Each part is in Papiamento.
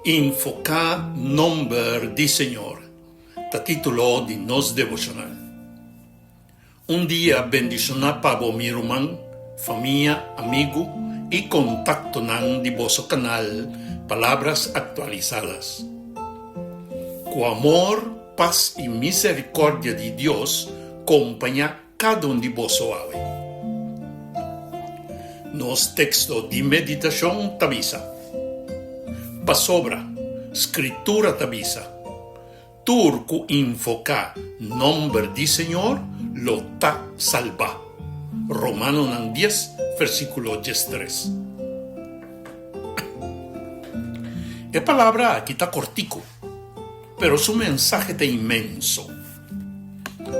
Infoká nomber di Señor ta título di nos devoshonal. Un dia bendishoná pa bo mi ruman, famia, amigu i kontaktonan di boso kanal Palabras Actualizadas. Ku amor, pas i miserikòrdia di Dios kompañá Kada un di boso awe. Nos teksto di meditashon ta bisa, Pasobra Skritura ta bisa, Tur ku invoká nòmber di Señor lo ta salbá. Romanonan dies, versíkulo diestres. E palabra aki ta kòrtiku, pero su mensahe ta inmenso.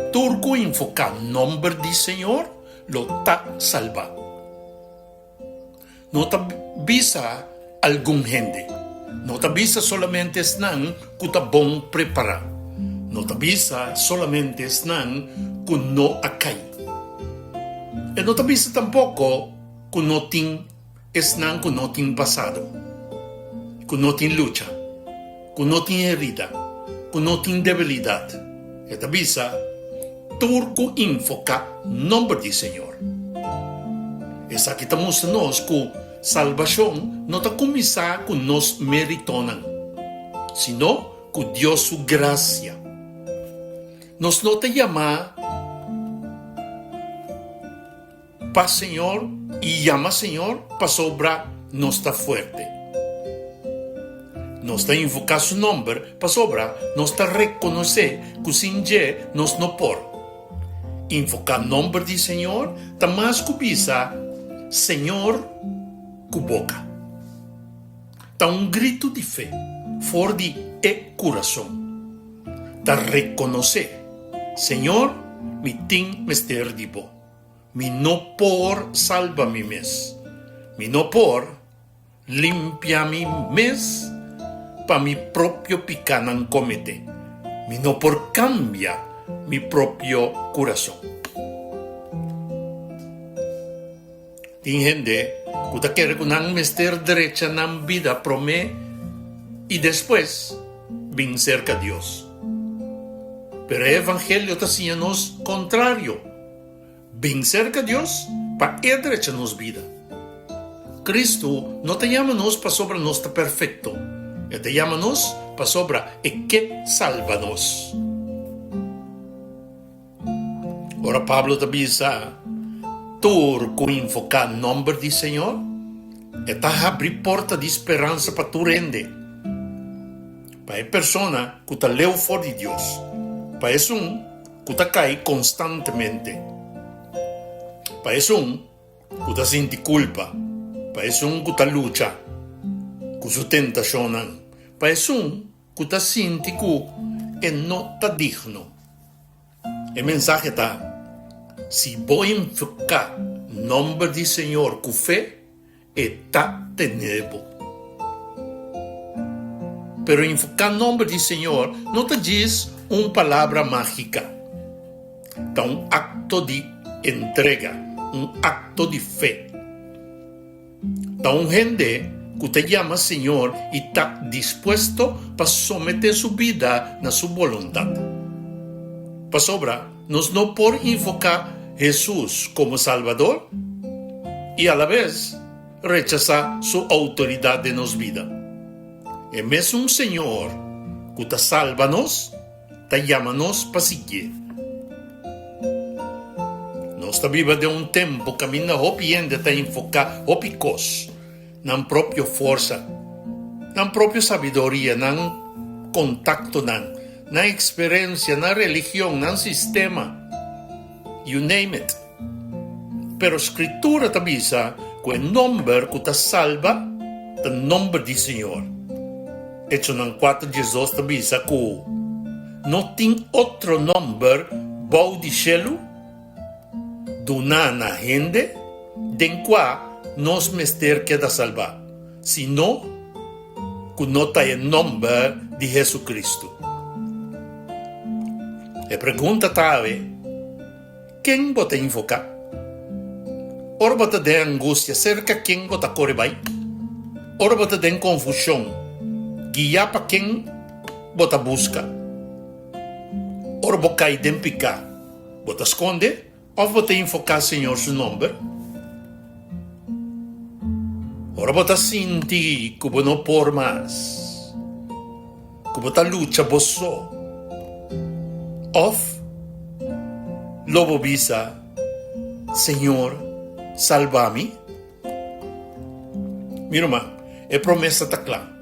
Tur ku invoká nòmber di Señor lo ta salbá. No ta bisa algun hende. No ta bisa solamente esnan ku ta bon prepará. No ta bisa solamente esnan ku no a kai. E no ta bisa tampoko ku no tin esnan ku no tin pasado, ku no tin lucha. Ku no tin herida, ku no tin debilidat. E ta bisa, Tur ku infoká nomber di Señor. Esaki ta mustra nos ku salbashon no ta kuminsá ku nos méritonan, sino ku Dios su grasia. Nos no ta yamá Pa Señor i yama Señor pasobra nos ta fuerte. Nos ta invoká su nòmber pasobra nos ta rekonosé ku sin dje nos no por. Invoká nòmber di Señor ta mas ku bisa Señor ku boka. Ta un gritu di fe for di e kurason. Ta rekonosé, Señor, mi tin mester di bo. Mi no por salba mi mes. Mi no por limpia mi mes pa mi propio pikánan kometé. Mi no por kambia mi propio kurason. Tin hende ku ta kere ku nan mester drecha nan bida promé i despues bin serka Dios. Pero e Evangelio ta siña nos kontrario, bin serka Dios pa E drecha nos bida. Kristu no ta yama nos pasobra nos ta perfekto, E ta yama nos pasobra E ke salba nos. Ora Pablo ta bisa tur ku invoká nòmber di Señor, e ta habri porta di speransa pa tur hende, pa e persona ku ta leu for di Dios, pa esun ku ta kai konstantemente, pa esun ku ta sinti kulpa, pa esun ku ta lucha ku su tentashonnan, pa esun ku ta sinti ku e no ta digno. E mensahe ta, Si bo invoká nòmber di Señor ku fe, e ta tene bo. Pero invoká nòmber di Señor no ta djis un palabra mágika. Ta un akto di entrega, un akto di fe. Ta un hende ku ta yama Señor i ta dispuesto pa someté su bida na su boluntat. Pasobra nos no por invoká Hesus komo Salbador i alabes rechasá su outoridat den nos bida. E mesun Señor ku ta salba nos ta yama nos pa siguié. Nos ta biba den un tempu kaminda hopi hende ta enfoká hopi kos, nan propio forsa, nan propio sabiduria, nan kontaktonan, nan eksperensia, nan religion, nan sistema, you name it. Pero Skritura ta bisa ku e nòmber ku ta salba ta nòmber di Señor. Echonan kuater diesdos ta bisa ku no tin otro nòmber bou di shelu duná na hende den kua nos mester keda salbá, sino ku no ta e nòmber di Hesukristu. E pregunta ta awe. Ken bo ta invoká? Ora bo ta den angustia, serka ken bo ta kore bai? Ora bo ta den konfushon, Guia pa ken bo ta buska? Ora bo kai den piká, bo ta skonde òf bo ta invoká Señor su nòmber? Ora bo ta sinti ku bo no por mas, ku bo ta lucha bo so, òf lo bo bisa, Señor, salba mi? Mi ruman, e promesa ta kla,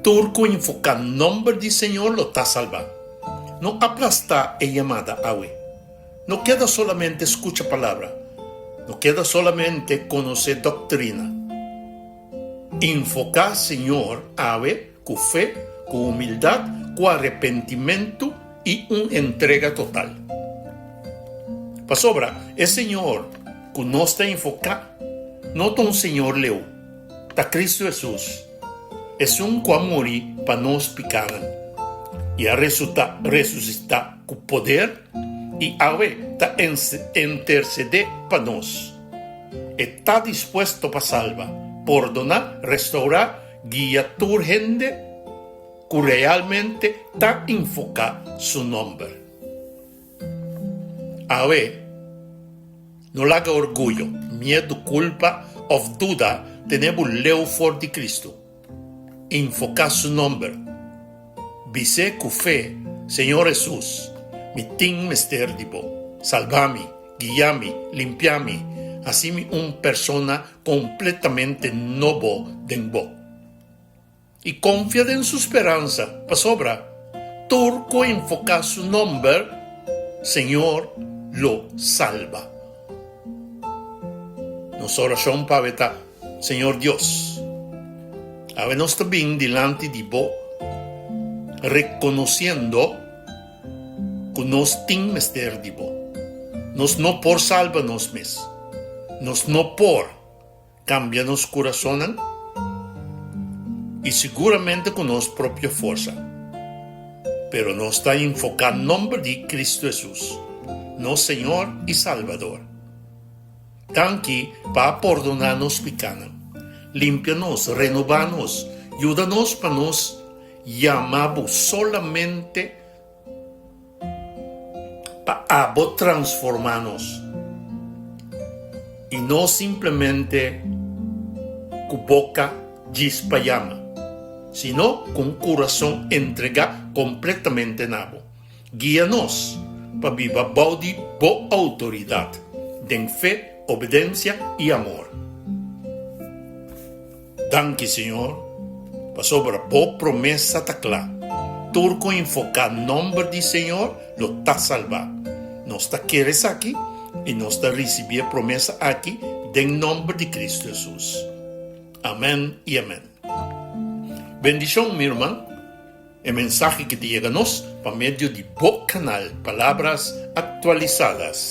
Tur ku invoká nòmber di Señor lo ta salbá. No aplastá e yamada awe. No keda solamente skucha palabra. No keda solamente konosé doktrina. Invoká Señor awe ku fe, ku humildat, ku arepentimentu i un entrega total. Pasobra e Señor ku nos ta invoká no ta un señor leu, ta Cristo Hesus, esun ku a muri pa nos pikánan i a resusitá ku poder i awe ta intersedé pa nos. E ta dispuesto pa salba, pordoná, restourá, guia tur hende ku realmente ta invoká su nòmber. Awe, no laga orguyo, miedu, kulpa òf duda tene bo leu for di Kristu. Invoká su nòmber. Bis'é ku fe, Señor Hesus, mi tin mester di bo. Salba mi, guia mi, limpia mi, hasi mi un persona kompletamente nobo den bo. I konfia den su speransa, pasobra tur ku invoká su nòmber, Señor lo salba. Nos orashon pa awe ta, Señor Dios, awe nos ta bin dilanti di Bo rekonosiendo ku nos tin mester di Bo. Nos no por salba nos mes. Nos no por. Kambia nos kurasonnan i siguramente ku nos propio forsa. Pero nos ta invoká nomber di Kristu Hesus, nos Señor i Salbador. Danki pa a pordoná nos pikánan, limpia nos, renobá nos, yuda nos pa nos yama Bo solamente Pa abo transformá nos i no simplemente ku boka djis pa yama, sino ku un kurason entregá kompletamente na bo. Guia nos pa biba bou di bo outoridat den fe, obedensia i amor. Danki, Señor, pasobra bo promesa ta kla, Tur ku invoká nòmber di Señor lo ta salbá. Nos ta kere esaki i nos ta risibí e promesa aki den nòmber di Kristu Hesus. Amèn i amèn. Bendishon, mi ruman. E mensahe ki ta yega nos pa medio di bo kanal Palabras Actualizadas.